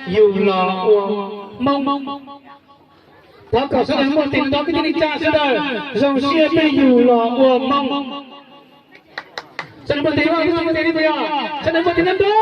Yug los ua Hmoob. Thov kom sawv daws muaj tes nrov kwv tij neej tsa sawv daws zoo siab peb yug los ua Hmoob. Sawv daws muaj tes nrov, sawv daws muaj tes nrov, sawv daws muaj tes nrov.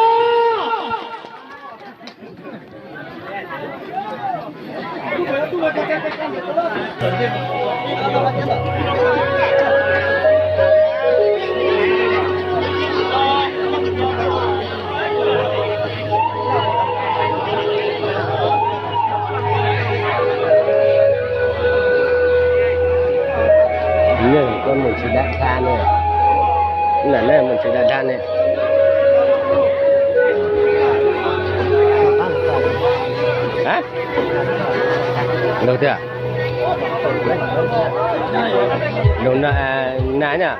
Koj mus tsis dab dab ne, lam ne mus tsis dab dab ne. Lug tiag. Lug na, na na.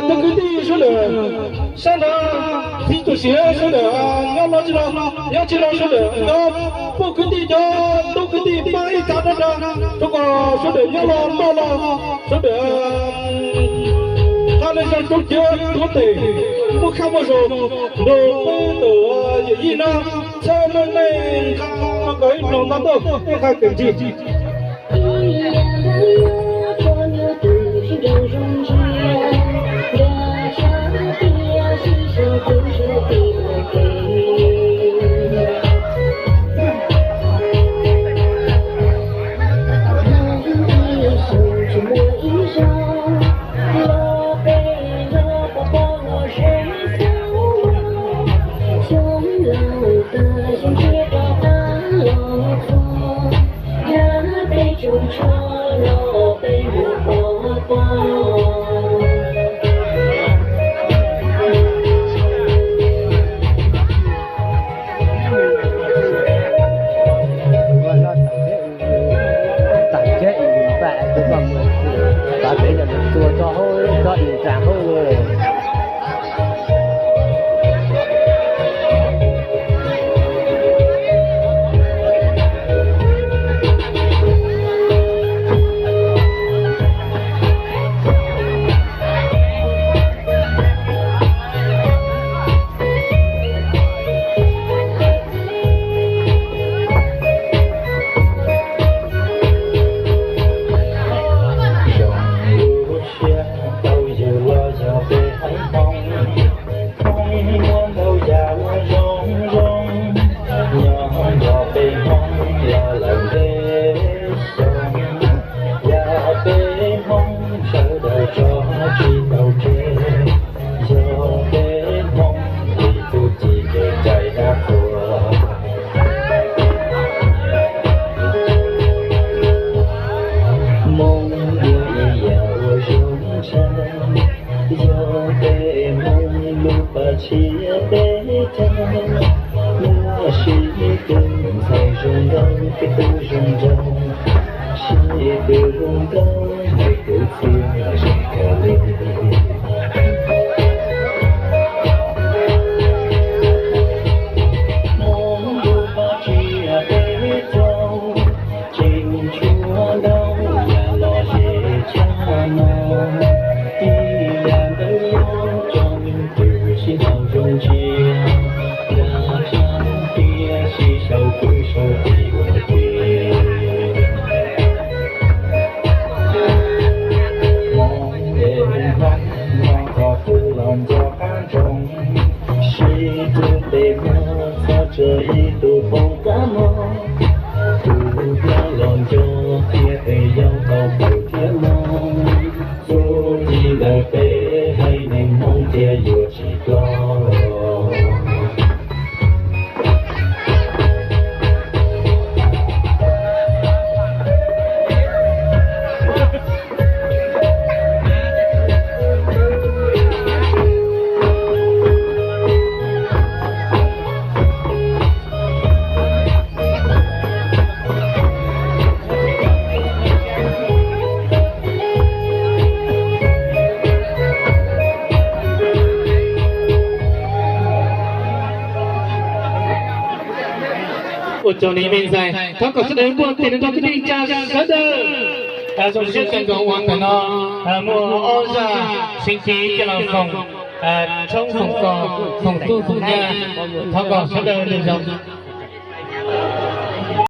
Tub kwv tij sawv daws, sab nrad txiv tub siav sawv daws nyob los tsis los, nyob tsis los sawv daws nyob, poj kwv tij nyob, tub kwv tij pab ib txhab rab nrad, rau kom sawv daws nyob los noj los sawv daws txhaj le zoo rau cov tuav tes, muaj khab muaj zoo, nrog peb tus yawm yij no txhawb meej meej nqa kom ib nus nta tuaj ib qho kawm ntsis. Tam ceb ib npaj tus koj mus, tav pem no txua tso hauv tso ib tsa hauv. Zoo lub siab tau yug los yog peb haiv Hmoob, Hmoob muaj ntau yam uas zoo zoo, nyob nrog peb Hmoob los lawm ntev xyoo. Yog peb Hmoob sawv daws tso tsis tau tseg, yog peb Hmoob ib tug ci kev cai dab qhuas. Hmoob yog ib yam uas zoo tshaj, yog peb Hmoob lub paj tshiab peb cag, muaj sib tw ntxhais zoo nkauj peb tub zoo nraug, sib tw zoo nkauj peb tub txiv zoo kawg li. Hmoob lub paj tshiab peb caug, tseem tshuav ntau yam lom zem tshaj no. Ib yam ntawd yog tsoom kwv sib haum zoo ntsia, nrog tsoom tias sib sau kwv sau tij ua ke. Nco tias peb yog tau pw thiab no, txuj ci ntawm peb haiv neeg Hmoob thiaj yuav tsis ploj. Ua tsaug li me ntxhais, thov kom sawv daws muaj tes nrog kwv tij tsa sawv daws. Zoo siab kawg nkaus uas ntawm no muaj ob zaj sib ci coj los foom, tshoob foom kos, foom txuj foom nyab, thov kom sawv daws nyob zoo.